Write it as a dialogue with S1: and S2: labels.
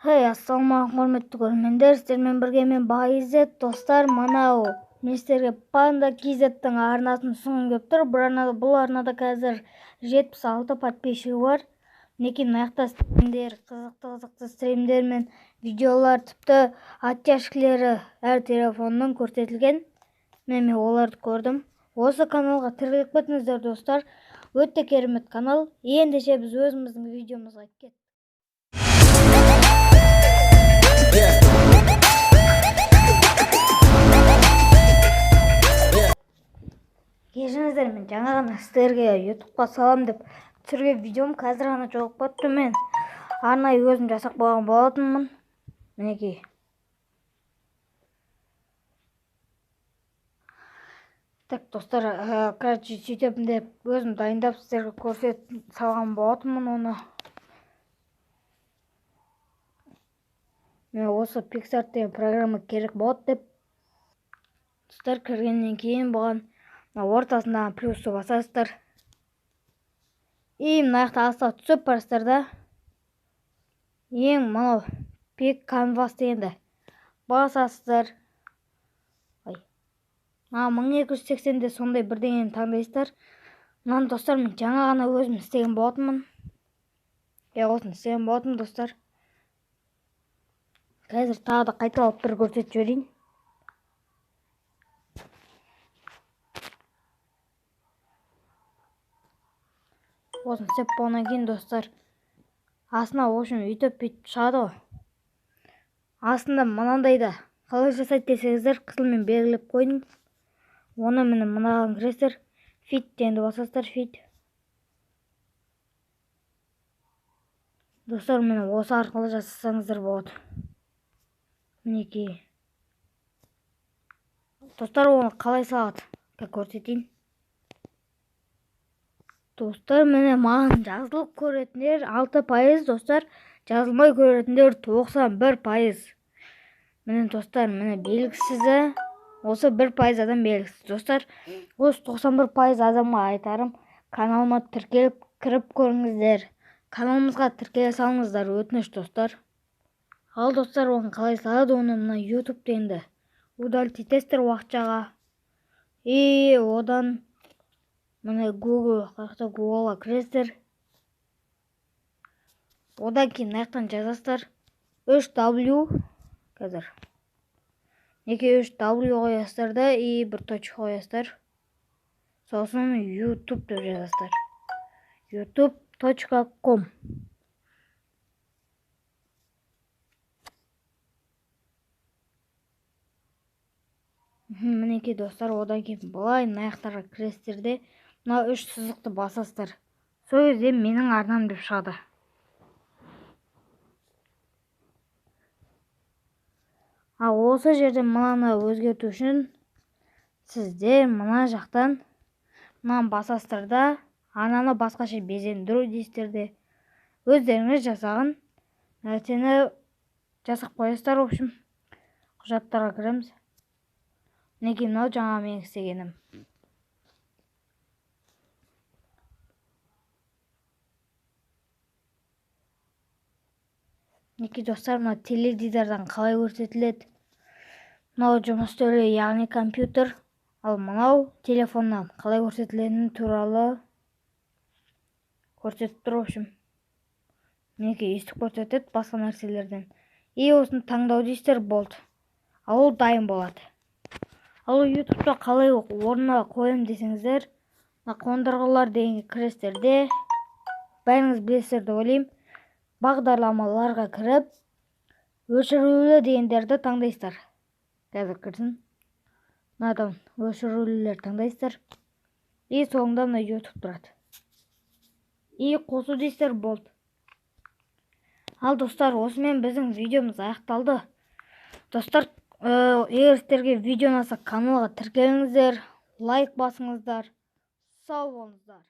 S1: Hey, ассалаумағалейкум, құрметті көрермендер, сіздермен бірге мен Байзет. Достар, мынау мен сіздерге Panda KZ-тің арнасын ұсынғым келіп тұр. Бұл арнада қазір 76 подписчигі бар. Мінекей, мына жақта стримдер, қызықты стримдер мен видеолар, тіпті оттяжкілері әр телефонның көрсетілген. Мен оларды көрдім. Осы каналға тіркеліп кетіңіздер, достар. Өте керемет канал. Ендеше біз өзіміздің видеомызға кеттік. Кешіріңіздер, мен жаңа ғана сіздерге ютубқа салам деп түсірген видеом қазір ғана жоғалып кетті. Мен арнайы өзім жасап қойған болатынмын. Мінекей. Так, достар, сөйтемін деп өзім дайындап сіздерге көрсетіп салған болатынмын оны. Мен осы PicsArt деген программа керек болады деп. Достар, кіргеннен кейін бұған мына ортасындағы плюсты басасыздар. И мына жақта астына түсіп барасыздар да, ең мынау Big Canvas дегенді басасыздар. Ой. Мына мың екі жүз сексенде сондай бірдеңені таңдайсыздар. Мынаны, достар, мен жаңа ғана өзім істеген болатынмын. Иә, осыны істеген болатынмын, достар. Қазір тағы да қайталап бір көрсетіп жіберейін. Осыны істеп болғаннан кейін, достар, астына, в общем, өйтіп бүйтіп шығады ғой. Астында мынандай да қалай жасайды десеңіздер, қызылмен белгілеп қойдым. Оны міне мынаған кіресіздер, фит дегенді басасыздар, фит. Достар, міне осы арқылы жасасаңыздар болады. Мінекей. Достар, оны қалай салады, көрсетейін. Достар, міне маған жазылып көретіндер 6%, достар, жазылмай көретіндер 91%. Міне, достар, міне белгісізі, осы 1% адам белгісіз. Достар, осы 91% адамға айтарым, каналыма тіркеліп кіріп көріңіздер. Каналымызға тіркеле салыңыздар, өтініш, достар. Ал, достар, оны қалай салады, оны мына YouTube дегенді удалить етесіздер уақытшаға. И одан міне Google, қаяқта Google'ға кіресіздер. Одан кейін мына жақтан жазасыздар үш W, қазір неге үш W қоясыздар да, и бір точка қоясыздар. Сосын YouTube деп жазасыздар. YouTube точка ком. Мінекей, достар, одан кейін былай мына жақтарға кіресіздер де, мына үш сызықты басасыздар. Сол кезде менің арнам деп шығады. Ал осы жерде мынаны өзгерту үшін сіздер мына жақтан мынаны басасыздар да, арнаны басқаша безендіру дейсіздер де, өздеріңіз жасаған нәрсені жасап қоясыздар. В общем, құжаттарға кіреміз. Мінекей, мынау жаңа мен істегенім. Мінекей, достар, мына теледидардан қалай көрсетіледі. Мынау жұмыс үстелі, яғни компьютер, ал мынау телефоннан қалай көрсетілетіні туралы көрсетіп тұр. В общем, мінекей, өйстіп көрсетеді басқа нәрселерден. И осыны таңдау дейсіздер, болды. Ал ол дайын болады. Ал ютубта қалай орнына қоямын десеңіздер, мына қондырғылар дегенге кіресіздер де, бәріңіз білесіздер деп ойлаймын. Бағдарламаларға кіріп, өшірулі дегендерді таңдайсыздар. Қазір кірсін. Мынадан өшірулілер таңдайсыздар. И соңында мына YouTube тұрады. И қосу дейсіздер, болды. Ал, достар, осымен біздің видеомыз аяқталды. Достар, егер сіздерге видео ұнаса, каналға тіркеліңіздер, лайк басыңыздар. Сау болыңыздар.